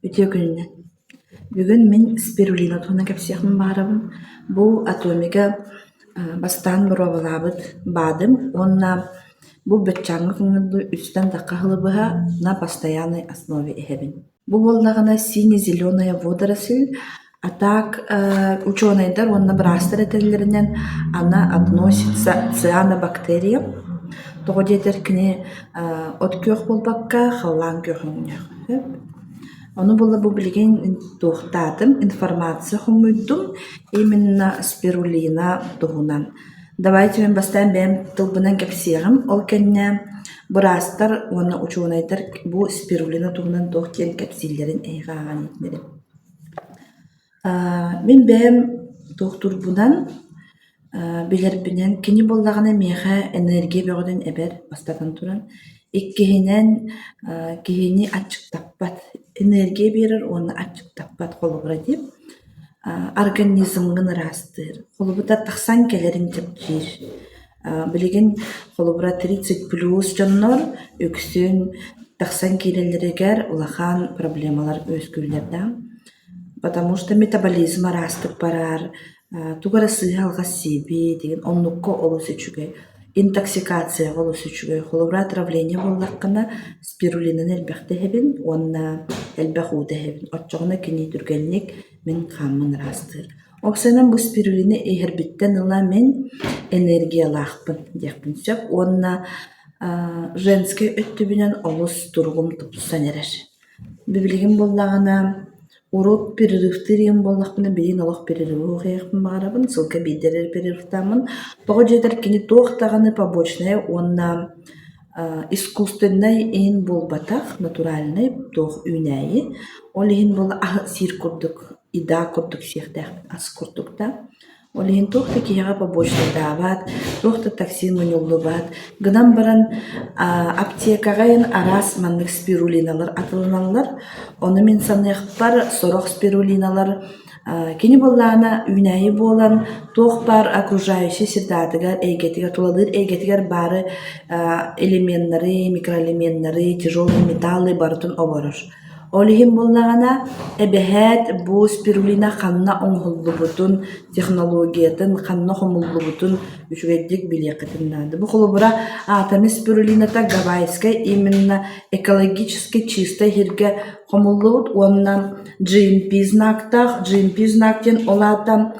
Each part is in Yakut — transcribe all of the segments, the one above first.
Үтүө күнүнэн! Бүгүн мин спирулина туһунан кэпсиэхпин баҕарабын. Бу атомига бастаан боруобалаабыт БАДым уонна бу баччааҥҥы күҥҥэ үстэн тахха сылы быһа на постоянной основе иһэбин. Бу буоллаҕына сине-зеленая водоросль, а так учуонайдар уонна быраастар этэллэринэн она относится цианобактерия. Тоҕо диэтэр кини от күөх буолбакка халлаан күөх өҥнөөх. Ону буолла бу билигин туохтаатым, информация хомуйдум именно спирулина туһунан. Давайте мин бастаан бэйэм тылбынан кэпсиэҕим, ол кэннэ быраастар уонна учуонайдар бу спирулина туһунан туох диэн кэпсииллэрин эһиэхэ ааҕан иһитинэбин. Мин бэйэм туохтуурбунан билэрбинэн кини буоллаҕына миэхэ энергия бөҕөтүн эбэр бастатан туран. Иккиһинэн киһини аччыктаппат, энергия биэрэр уонна аччыктаппат холобура дии. Организмҥын ыраастыыр, холобура тахсан кэлэрин чэпчиир. Билигин холобура 30 плюс дьоннор үксүн тахсан киирэллэригэр улахан проблемалар үөскүүллэр да. Потому что метаболизм араастык барар, тугу эрэ сыыһа-алҕас сиэбит игин оннукка олус үчүгэй. Интоксикацияҕа олус үчүгэй. Холобура отравление буоллаххына спирулинаны элбэхтэ иһэбин уонна элбэх уута иһэбин. Оччоҕуна кини түргэнник мин хааммын ыраастыыр. Уопсайынан бу спирулины иһэрбиттэн ыла мин энергиялаахпын диэхпин сөп уонна женскэй өттүбүнэн олус туругум тупсан эрэр. Билигин буоллаҕына урут перерывтыыр ийэм буоллахпына билигин олох перерывы уһуйахпын баҕарабын, сылга биирдэ эрэ перерывтааммын. Тоҕо диэтэр кини туох даҕаны побочнай уонна искусственнай иһин буолбатах, натуральнай туох үүнээйи. Ол иһин буолла аһы сиир курдук, еда курдук сиэхтээхпин, ас курдук да. Ол иһин туох да киһиэхэ побочнайдаабат, туох да токсин мунньуллубат. Гынан баран аптекаҕа иһин араас маннык спирулиналар атыланаллар. Ону мин саныахпар сорох спирулиналар кини буоллаҕына үүнээйи буолан туох баар окружающий средаатыгар, эйгэтигэр, тулалыыр эйгэтигэр баары элеменнары, микроэлеменнары, тяжелые металлы барытын оборор. Ол иһин буоллаҕына, эбэһээт бу спирулина ханна оҥоһуллубутун, технологиятын, ханна хомуллубутун үчүгэйдик билиэххитин наада. Бу холобура атомы спирулината гавайскай именно экологически чистай сиргэ хомуллубут уонна GMP знактаах, GMP знак диэн ол аата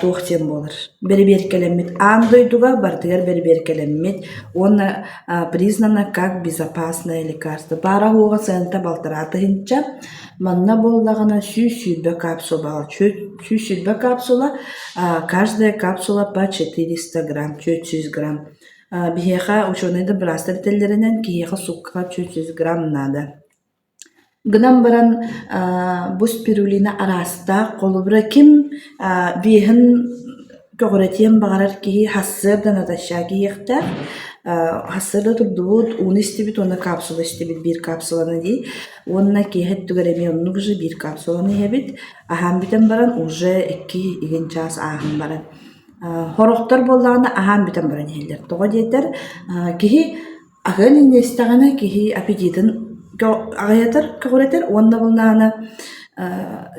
туох диэн буолар бэрэбиэркэлэммит аан дойдуга барытыгар бэрэбиэркэлэммит уонна признана как безопасное лекарство. Баара-суоҕа сыаната балтараа тыһыынча. Манна буоллаҕына 120 капсула 120 капсула, каждая капсула по 400 грамм, 400 грамм. Биһиэхэ учуонайдар быраастар этэллэринэн киһиэхэ сууккаҕа 400 грамм наада. Гынан баран бу спирулина араастаах, холобура ким веһын көҕүрэтиэн баҕарар киһи сарсыарда натощак иһиэхтээх, сарсыарда турдубут, ууну истибит уонна капсула истибит биир капсуланы дии уонна киэһэ өттүгэр эмиэ оннук же биир капсуланы иһэбит, аһаан бүтэн баран уже икки игин чаас ааһан баран. Сорохтор буоллаҕына аһаан бүтэн баран иһэллэр. Тоҕо диэтэр киһи Аһыан инньэ киһи аппетитын аҕыйатар, көҕүрэтэр уонна буоллаҕына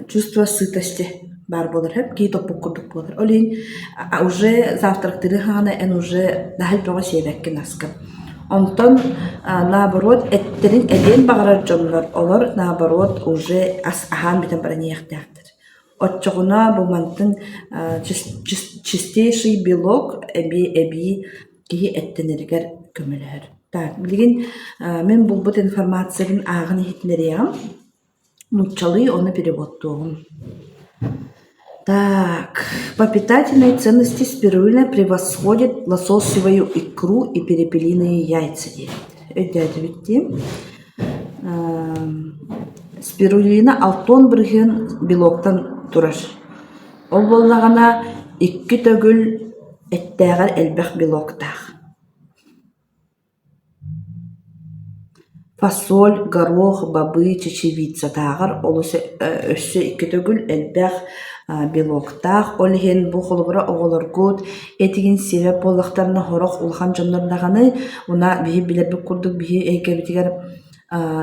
чувство сытости баар буолар сөп, киһи топпут курдук буолар. Ол иһин уже завтрактыыры саҕана эн уже наһаа элбэҕи сиэбэккин аскын. Онтон наоборот эттэрин эбиэн баҕарар дьоннор олор наоборот уже ас аһаан бүтэн баран иһиэхтээхтэр. Оччоҕуна бу мантан чистейший белок эбии эбии киһи эттэнэригэр көмөлөһөр. Так, билигин мин булбут информациябын ааҕан иһитиннэриэҕим. Нууччалыы ону переводтуоҕум. Так, по питательной ценности спирулина превосходит лососевую икру и перепелиные яйца диэбит. Өйдөөтүбүт дии. Спирулина алтон бырыһыан белоктан турар. Ол буоллаҕына икки төгүл эттээҕэр элбэх белоктаах. Фасоль, горох, бобы, чечевицатааҕар олус өссө икки төгүл элбэх белоктаах. Ол иһин бу холобура оҕолоргут этигин сиэбэт буоллахтарына сорох улахан дьоннор даҕаны уна биһи билэрбит курдук биһи эйгэбитигэр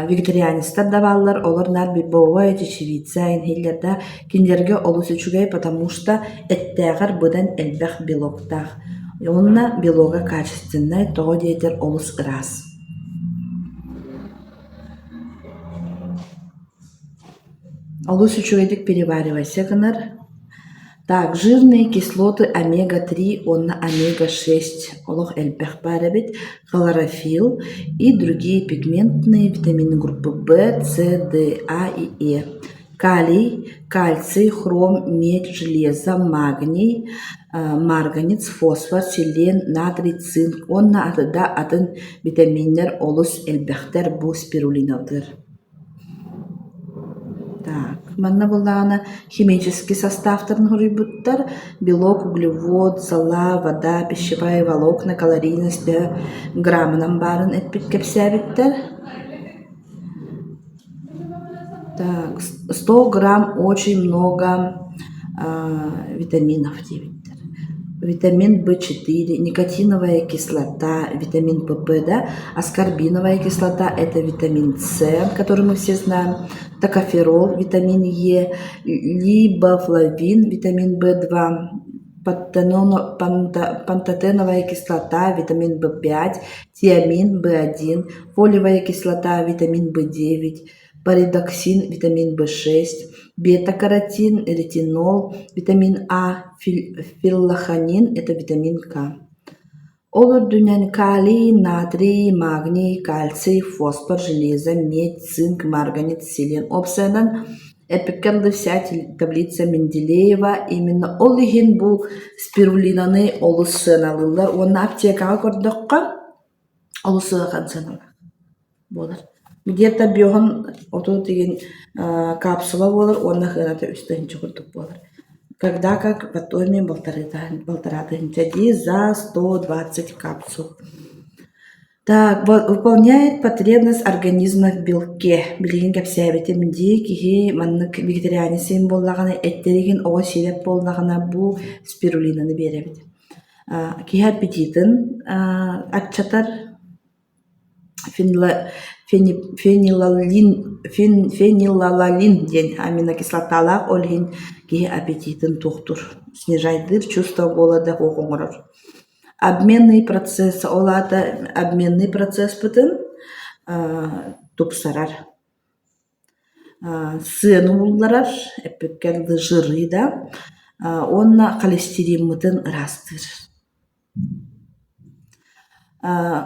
Вегетарианецтар да бааллар, олор наар бобовая чечевица иһиллэр да, кинилэргэ олус үчүгэй, потому что эттээҕэр быдан элбэх белоктаах. Уонна белога качественнай, тоҕо диэтэр олус ыраас. Олус үчүгэйдик переваривайся гынар. Так, жирные кислоты омега-3 уонна омега-6 олох элбэх баар эбит. Хлорофилл и другие пигментные витамины группы В, С, Д, А и Е. Калий, кальций, хром, медь, железо, магний, марганец, фосфор, селен, натрий, цинк уонна да атын витаминнэр олус элбэхтэр бу спирулинатыгар. Так, манна буоллаҕына химический составтарын суруйбуттар: белок, углевод, зола, вода, пищевая волокна, калорийность төһө граммынан баарын эппит кэпсээбиттэр. Так, 100 грамм очень много витаминов диэбиттэр. Витамин В4, никотиновая кислота, витамин ПП, да, аскорбиновая кислота – это витамин С, который мы все знаем, токоферол, витамин Е, либофлавин, витамин В2, пантотеновая кислота, витамин В5, тиамин В1, фолиевая кислота, витамин В9, паридоксин, витамин В6, бета-каротин, ретинол, витамин А, филлоханин – это витамин К. Ол үрдүнэн калий, натрий, магний, кальций, фосфор, железо, медь, цинк, марганец, селен. Уопсайынан эппиккэ вся таблица Менделеева именно ол иһин бу спирулинаны олус сыаналыыллар уонна аптекаҕа көрдөххө олус ыарахан сыаналаах буолар. Где-то биоһун отут игин капсула буолар уонна сыаната үс тыһыынча курдук буолар. Когда как потом полтора тыһыынча дии за 120 капсул. Так, выполняет потребность организма в белке. Билигин кэпсээбитим дии киһи маннык вегетарианец буоллаҕына эттэригин оҕо сиэбэт буоллаҕына бу спирулинаны биэрэбит. Киһи аппетитын аччатар фенилалалин диэн аминокислоталаах, ол иһин киһи аппетитын туохтуур, снижайдыыр, чувство голода суох оҥорор. Обменный процесс, ол аата обменный процесспытын тупсарар. Сыаны булларар, эппиккэр жиры да, уонна холестериммытын ыраастыыр.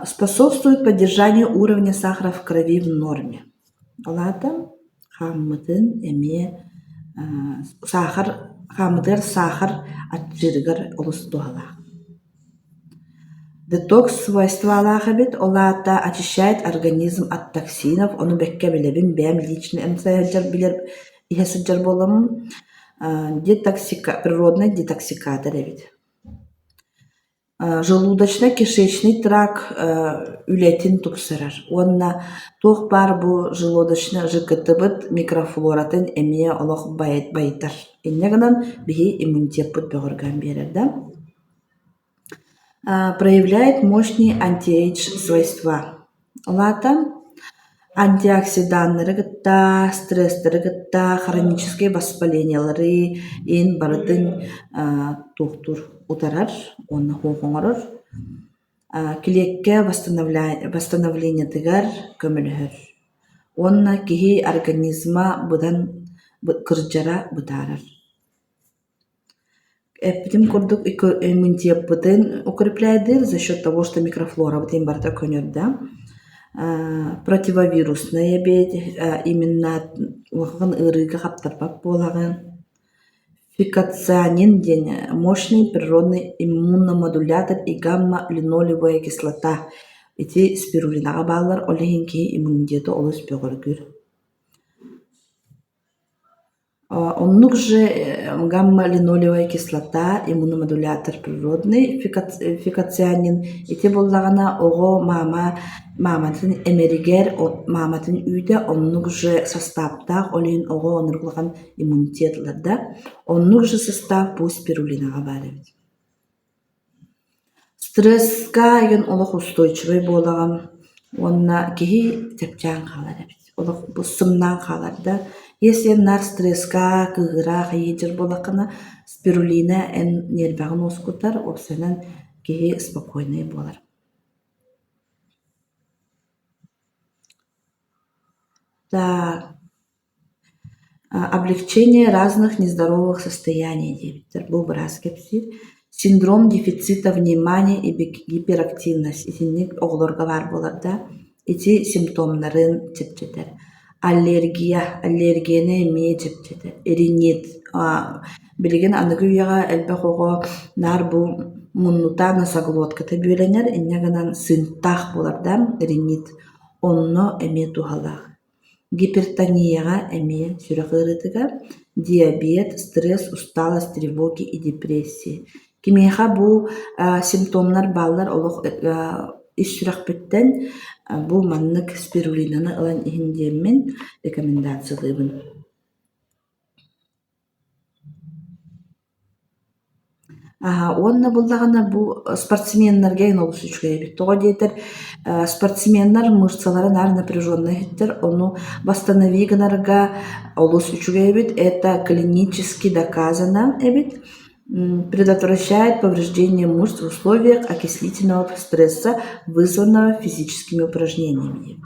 Способствует поддержанию уровня сахара в крови в норме. Ол аата хааммытын эмиэ саахар хааммытыгар саахар аччыырыгар олус туһалаах. Детокс свойстволаах эбит, ол аата очищает организм от токсинов, ону бэккэ билэбин, бэйэм лично эмсэ сылдьар билэр иһэ сылдьар буоламмын детоксика природный детоксикатор эбит. Желудочно-кишечный тракт үлэтин тупсарар уонна туох баар бу желудочно ЖКТ-быт микрофлоратын эмиэ олох байытар. Инньэ гынан биһи иммунитеппыт бөҕөргөөн биэрэр да. Проявляет мощные антиэйдж свойства. Ол аата антиоксиданнары кытта, стресстары кытта, хроническай воспалениелары иин барытын туохтуур утарар уонна суох оҥорор. Килиэккэ восстановлениетыгар көмөлөһөр уонна киһи организма быдан кырдьара бытаарар. Эппитим курдук иммунитеппытын укрепляйдыыр за счет того, что микрофлорабытын барыта көнөр да. Противовируснай эбит, именно улахан ыарыыга хаптарбат буолаҕын. Фикоцианин диэн мощный природный иммуномодулятор и гамма-линолевая кислота. Ити спирулинаҕа бааллар, ол иһин киһи иммунитета олус бөҕөргүүр. Оннук же гамма-линолевая кислота, иммуномодулятор природный фикоцианин ити буоллаҕына оҕо маама мааматын эмэригэр мааматын үүтэ оннук же састааптаах, ол иһин оҕо оннук улахан иммунитет ылар да. Оннук же состав бу спирулинаҕа баар эбит. Стресска игин олох устойчивай буолаҕын. Уонна киһи чэпчээн хаалар эбит. Олох бу сымнаан хаалар да. Если эн наар стресска, кыыһыра, хайыдьыр буоллаххына, спирулина эн ньиэрбэҕин уоскутар, уопсайынан киһи спокойнай буолар. Так, Облегчение разных нездоровых состояний диэбиттэр. Бу быраас кэпсиир. Синдром дефицита внимания и гиперактивность итинник оҕолорго баар буолар да, ити симптомнарын чэпчэтэр. Аллергия, аллергияны эмиэ чэпчэтэр. Ринит, билигин аныгы үйэҕэ элбэх оҕо наар бу муннута носоглотката бүөлэнэр, инньэ гынан сыыҥтаах буолар да, ринит. Онно эмиэ туһалаах. Гипертонияҕа эмиэ сүрэх ыарыытыгар, диабет, стресс, усталость, тревоги и депрессии. Кимиэхэ бу симптомнар бааллар олох ис сүрэхпиттэн бу маннык спирулинаны ылан иһин диэммин рекомендациялыыбын. Уонна буоллаҕына бу спортсменнарга эн олус үчүгэй эбит. Тоҕо диэтэр спортсменнар мышцалара наар напряженнай иһиттэр, ону восстанови гынарга олус үчүгэй эбит. Это клинически доказано эбит. Предотвращает повреждение мышц в условиях окислительного стресса, вызванного физическими упражнениями диэбит.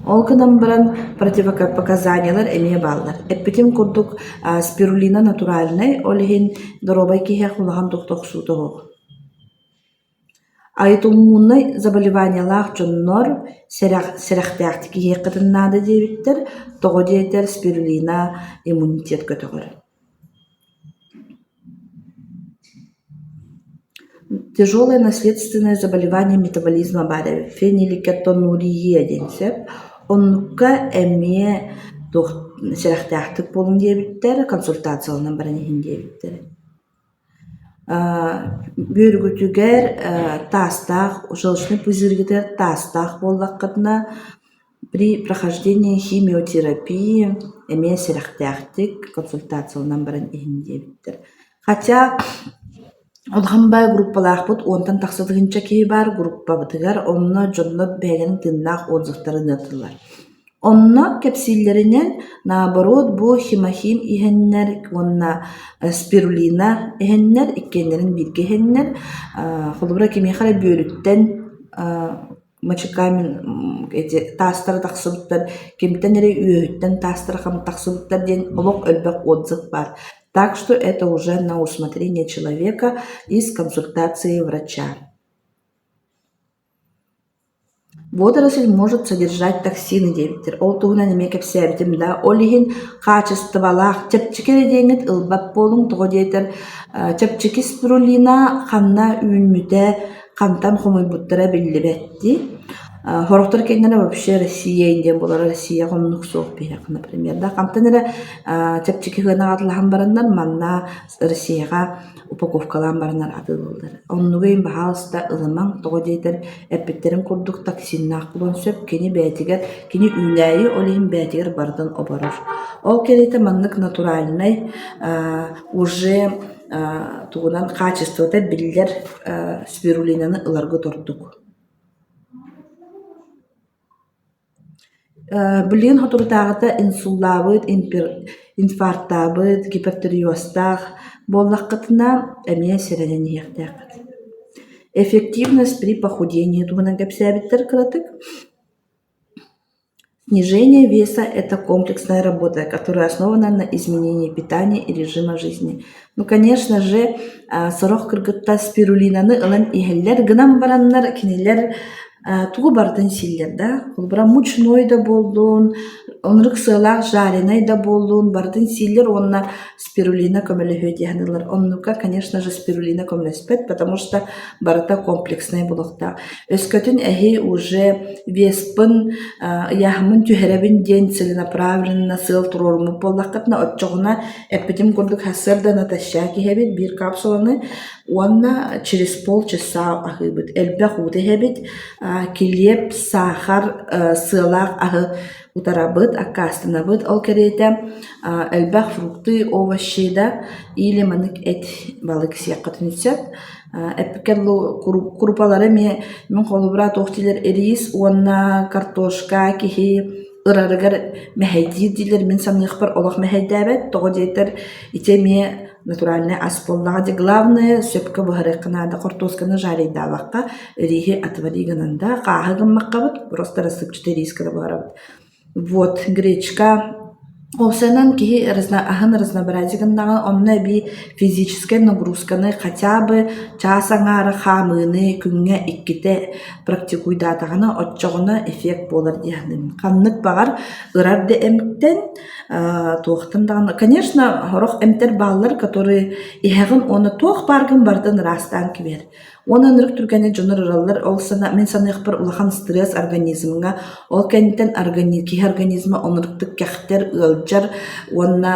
Ол гынан баран противопоказаниелар эмиэ бааллар. Эппитим курдук, спирулина натуральнай, ол иһин доруобай киһиэхэ улахан туох да охсуута суох. Аутоиммуннай заболеваниелаах дьоннор сэрэх сэрэхтээхтик иһиэххитин наада диэбиттэр, тоҕо диэтэр спирулина иммунитет көтөҕөр. Тяжелое наследственное заболевание метаболизма баар эбит, фенилкетонурия диэн сөп. Оннукка эмиэ туох сэрэхтээхтик буолуҥ диэбиттэр, консультацияланан баран иһин диэбиттэр. Бүөргүтүгэр таастаах, желчный пузырьгытыгар таастаах буоллаххытына, При прохождении химиотерапии эмиэ сэрэхтээхтик консультацияланан баран иһин диэбиттэр. Хотя улахан баай группалаахпыт уонтан тахса тыһыынча киһи баар группабытыгар онно дьоннор бэйэлэрин тыыннаах отзывтарын ыыталлар. Онно кэпсииллэринэн наоборот бу химохим иһэннэр уонна спирулина иһэннэр иккиэннэрин бииргэ иһэннэр холобура кимиэхэ эрэ бүөрүттэн мочекамен эти таастара тахсыбыттар, кимтэн эрэ үөһүттэн таастара тахсыбыттар диэн олох элбэх отзыв баар. Так что это уже на усмотрение человека и с консультацией врача. Водоросль может содержать токсины диэбиттэр. Ол туһунан эмиэ кэпсээбитим да. Ол иһин хаачыстыбалаах чэпчэки эрэ диэҥҥит ылбат буолуҥ. Тоҕо диэтэр чэпчэки спирулина ханна үүммүтэ, хантан хомуйбуттара биллибэт дии. Сорохтор кэннинэ вообще Россия диэн буолар Россия хоннук суох биһиэхэ например да хантан эрэ чэпчэки сыанаҕа атылаһан бараннар манна Россияҕа упаковкалаан бараннар атыылыыллар. Оннугу иһин баһаалыста ылымаҥ, тоҕо диэтэр эппиттэрин курдук токсиннаах буолуон сөп, кини бэйэтигэр, кини үүнээйи ол иһин бэйэтигэр барытын оборор. Ол кэриэтэ маннык натуральнай уже тугунан хаачыстыбата биллэр спирулинаны ыларгыт ордук. Билигин соторутааҕыта инсуллаабыт, инфарктаабыт, гипертиреозтаах буоллаххытына эмиэ сэрэнэн иһиэхтээххит. Эффективность при похудении туһунан кэпсээбиттэр кыратык. Снижение веса – это комплексная работа, которая основана на изменении питания и режима жизни. Ну, конечно же, сорох кыргыттар спирулинаны ылан иһэллэр гынан бараннар кинилэр тугу барытын сииллэр да. Холобура, мучной да буоллун, оннук сыалаах жареный да буоллун, барытын сииллэр уонна спирулина көмөлөһүө диэн ылар. Оннукка, конечно же, спирулина көмөлөспөт, потому что барыта комплекснай буолуохтаах. Өскөтүн эһи уже веспын, ыйааһыммын түһэрэбин диэн целенаправленно сыал туруоруммут буоллаххытына, оччоҕуна эппитим курдук сарсыарда натощак иһэбит биир капсуланы. Уонна через полчаса аһыыбыт. Элбэх уута иһэбит, килиэп, саахар, сыалаах аһы утарабыт, аккаастанабыт. Ол кэриэтэ элбэх фрукты, овощи да или маннык эт балык сиэххитин сөп. Эппиккэ дылы крупалары эмиэ мин холобура туох дииллэр рис уонна картошка киһи ырарыгар мэһэйдиир дииллэр. Мин саныахпар олох мэһэйдээбэт. Тоҕо диэтэр ити эмиэ натуральнай ас буоллаҕа дии. Главное сөпкө буһарыахха наада. Хортуосканы жарейдаабакка риһи отвари гынан да хааһы гыммаккабыт просто рассыпчатый рис гына буһарабыт. Вот гречка Уопсайынан киһи аһын разнообразие гыннаҕына онно эбии физическэй нагрузканы хотя бы чаас аҥаара хаамыыны күҥҥэ иккитэ практикуйдаатаҕына оччоҕуна эффект буолар дии саныыбын. Ханнык баҕар ырар да эмтэн туохтан даҕаны конечно сорох эмтэр бааллар которые иһэҕин уонна туох бааргын барытын ыраастаан кэбиһэр. Уонна ынырык түргэнник дьоннор ыраллар, ол сана мин саныахпар улахан стресс организмҥа, ол кэнниттэн киһи организма ынырыктык кэхтэр, ыалдьар уонна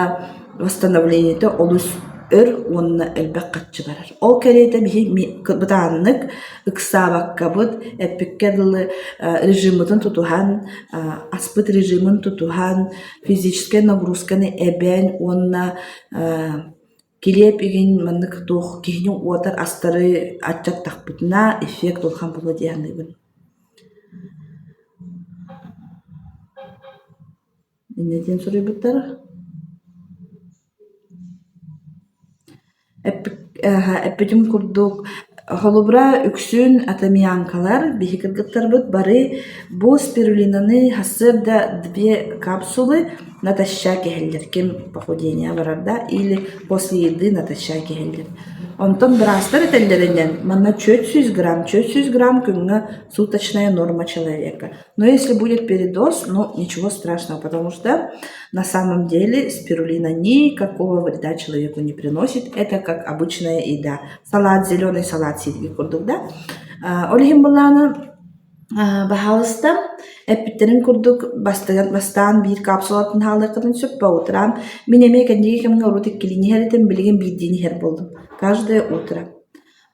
восстановлениета олус өр уонна элбэх харчы барар. Ол кэриэтэ биһи бытааннык ыксаабаккабыт, эппиккэ дылы режиммытын тутуһан, аспыт режимин тутуһан, физическэй нагрузканы эбэн уонна Килиэп игин маннык туох киһини уотар астары аччаттахпытына эффект улахан буолуо дии саныыбын. Инньэ диэн суруйбуттар. Эппитим курдук Холобура, үксүн атамьянкалар, биһи кыргыттарбыт бары бу спирулинаны сарсыарда две капсулы натощак иһэллэр, ким похудение барар да или после еды натощак иһэллэр. Онтон быраастар этэллэринэн, манна 400 грамм, 400 грамм күҥҥэ суточная норма человека. Но если будет передоз, ну ничего страшного, потому что на самом деле спирулина никакого вреда человеку не приносит. Это как обычная еда. Салат, зеленый салат сииргэ курдук да. Ол иһин былаана баһаалыста эппиттэрин курдук бастаан биир капсулатын хаалыаххытын сөп по утрам. Мин эмиэ кэнники кэмҥэ урут иккилиини иһэр этим, билигин биирдиини иһэр буоллум. Каждое утро.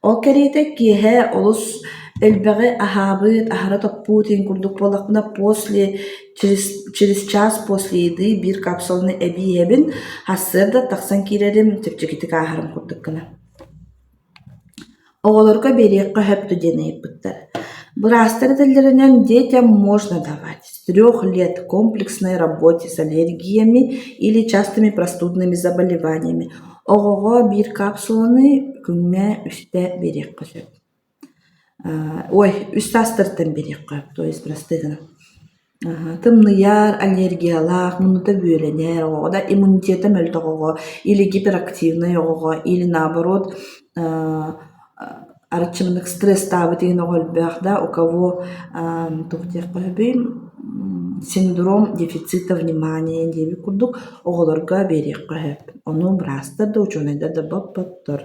Ол кэриэтэ киэһэ олус элбэҕи аһаабыт, аһара топпут иһин курдук буоллахпына после через через час после еды биир капсуланы эбии иһэбин, сарсыарда тахсан киирэрим чэпчэкитик ааһарым курдук гына. Оҕолорго биэриэххэ сөп дуо диэн ыйыппыттар. Быраастар этэллэринэн детям можно давать с трех лет комплексной работе с аллергиями или частыми простудными заболеваниями. Оҕоҕо биир капсуланы күҥҥэ үстэ биэриэххэ сөп. Ой, үс саастарыттан биэриэххэ сөп, то есть простые гына. Тымныйар, аллергиялаах, муннута бүөлэнэр оҕоҕо да иммунитета мөлтөх оҕо или гиперактивнай оҕоҕо или наоборот арыччымнык стресстаабыт игин оҕо элбэх да у кого туох диэххэ сөбүй синдром дефицита внимания диэбит курдук оҕолорго биэриэххэ сөп. Ону быраастар да учуонайдар да боппоттор.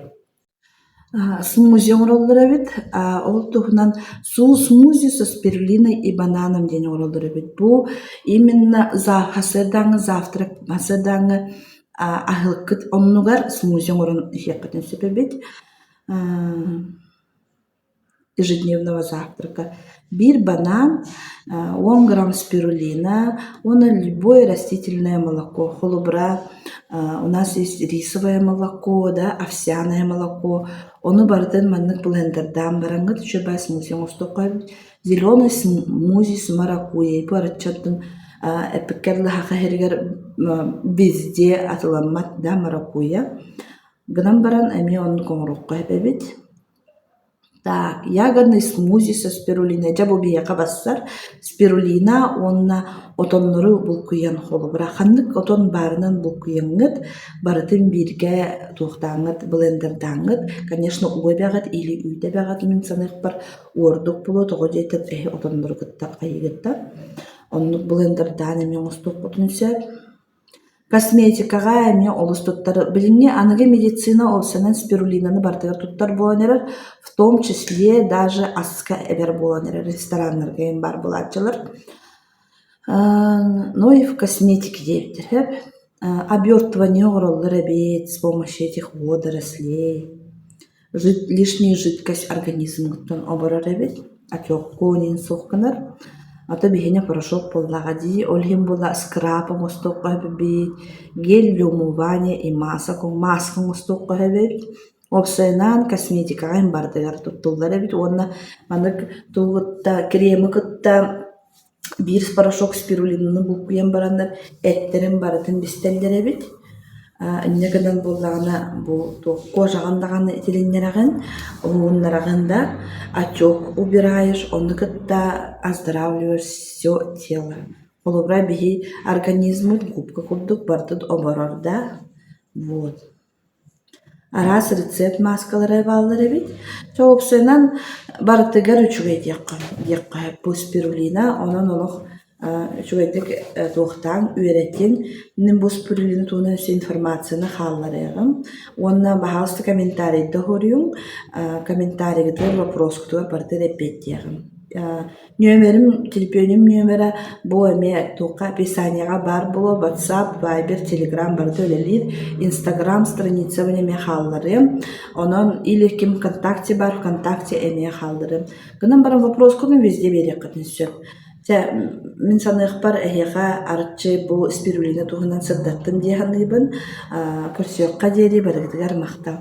Смузи оҥороллор эбит, ол туһунан смузи со спирулиной и бананом диэн оҥороллор эбит. Бу именно сарсыардааҥҥы завтрак сарсыардааҥҥы аһылыккыт оннугар смузи оҥорон иһиэххитин сөп эбит Ежедневного завтрака. Биир банан, 10 грамм спирулина уонна любое растительное молоко. Холобура, у нас есть рисовое молоко, да, овсяное молоко. Ону барытын маннык блендердаан бараҥҥыт үчүгэй смузи оҥостуохха эбит. Зеленый смузи с маракуйей. Бу арыччаттан эппиккэр лаһаха иһэригэр везде атыламмат да маракуйя. Гынан баран эмиэ оннук оҥоруохха сөп эбит. Так, ягодный смузи со спирулиной. Дьэ бу биһиэхэ барсар. Спирулина уонна отоннору булкуйан холобура ханнык отон баарынан булкуйаҥҥыт, барытын бииргэ туохтааҥҥыт, блендердааҥҥыт, конечно, уу эбэҕит или үүт эбэҕит мин саныахпар уордук буолуо, тоҕо диэтэр эһи отоннору кытта хайыыгыттан. Оннук блендердаан эмиэ оҥостуоххутун сөп. Косметикаҕа эмиэ олус туттар. Билиҥҥи аныгы медицина уопсайынан спирулинаны барытыгар туттар буолан эрэр, в том числе даже аска эбэр буолан эрэр рестораннарга иһин баар буолааччылар. Ну и в косметике диэбиттэр сөп. Обертывание оҥороллор эбит с помощью этих водорослей. Лишняя жидкость организмҥыттан оборор эбит, отеккун суох гынар. Ото биһиэнэ порошок буоллаҕа дии, ол иһин буолла скраб оҥостуохха эбит, гель для умывания и масок, маска оҥостуохха эбит. Уопсайынан косметикаҕа иһин барытыгар туттуллар эбит уонна маннык тугу кытта креми кытта биир порошок спирулинаны булкуйан бараннар эттэрин барытын бистэллэр эбит. Инньэ гынан буоллаҕына бу туох кожаҕын даҕаны итилиннэрэҕин, уһугуннараҕын да, отек убираешь, ону кытта оздоравливаешь все тело. Холобура биһи организммыт губка курдук барытын оборор да, вот. Араас рецепт мааскалара бааллар эбит. Чэ, уопсайынан барытыгар үчүгэй диэххэ диэххэ сөп бу спирулина, онон олох үчүгэйдик туохтаан үөрэтиҥ. Мин бу спирулина туһунан өссө информацияны хаалларыаҕым уонна баһаалыста комментарийда суруйуҥ, комментарийгытыгар вопроскутугар барытыгар эппиэттиэҕим. Нүөмэрим, төлөпүөнүм нүөмэрэ бу эмиэ туохха описаниеҕа баар буолуо WhatsApp, Viber, Telegram барыта үлэлиир, Instagram страницабын эмиэ хаалларыам, онон или ким ВКонтакте баар ВКонтакте эмиэ хаалларыам. Гынан баран вопроскун везде биэриэххитин сөп. Чэ, мин саныахпар эһиэхэ арчы бу спирулина туһунан сырдаттым дии саныыбын. Көрсүөххэ диэри барыгытыгар махтал.